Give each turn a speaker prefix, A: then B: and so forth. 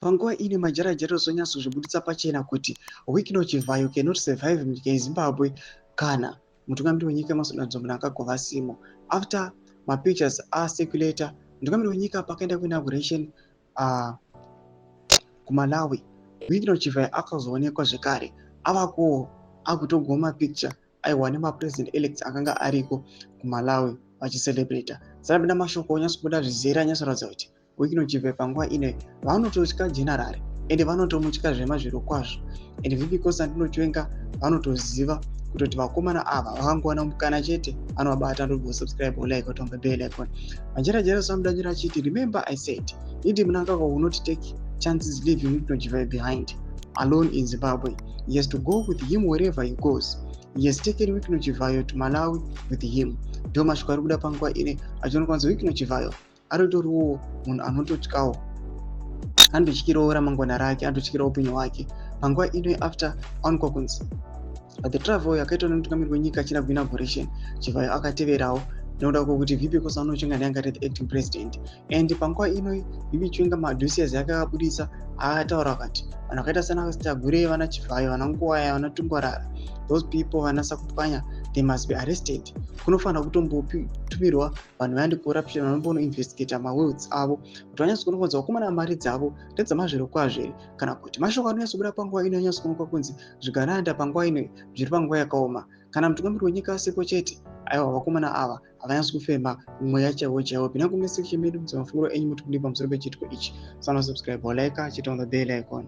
A: Panguva ino majarajera ozonyatsozvibuditsa pachena kuti Wicknell Chivayo cannot survive munyika yeZimbabwe kana mutungamiri wenyika Emmerson Dambudzo Mnangagwa vasimo. After mapictures acirculator mutungamiri wenyika pakaenda kuinauguration kuMalawi, Wicknell Chivayo akazoonekwa zvekare avakuwo akutogoma picture aiwa nemapresident elect akanga ariko kuMalawi vachicelebrata. Sarapinda mashoko onyatsobuda zvizere anyatsoratidza kuti Wicknell Chivayo panguva ino vanototya general, ende vanotomutya zvemazviro kwazvo. And VP Constantino Chiwenga vanotoziva kutoti vakomana ava vakangowana mukana chete anovabata. Ndobva like otomba bell icon. Majerajera samudanyira achiti, "Remember I said ED Mnangagwa will not take chances leaving Wicknell Chivayo behind alone in Zimbabwe. He has to go with him wherever he goes. He has taken Wicknell Chivayo to Malawi with him." Ndo mashoko ari kuda panguva ine achionekwa kunzi Wicknell Chivayo aritoriwo munhu anototyawo, anototyirawo ramangwana rake, anototyira upenyu hwake panguva ino after aonekwa kunzi the travel yakaitwa nemutungamiri wenyika achida kuinauguration, Chivayo akateverawo nekuda kwekuti VP Constantino Chiwenga ndiye anga ari the acting president. And panguva ino VP Chiwenga madossiers akabudisa akataura akati vanhu vakaita sana Tagwirei, vana Chivayo, vana Nguwaya, vana Tungwarara, those people, vana Sakupwanya, they must be arrested. Kunofanira kutombotumirwa vanhu veanti-corruption vanombonoinvestigata mawealths avo kuti vanyatsokuona kunzi vakomana mari dzavo ndedzamazviro kwazvo here kana kuti. Mashoko anonyatsobuda panguva ino anyatsokuonekwa kunzi zvigananda panguva ino zviri panguva yakaoma. Kana mutungamiri wenyika asipo chete, aiwa, vakomana ava havanyatsi kufema mweya chaiwo chaiwo. Pinda kucomment section medu, mafungiro enyu muti kudii pamusoro pechiitiko ichi? Sana subscribe, like, chita on the bell icon.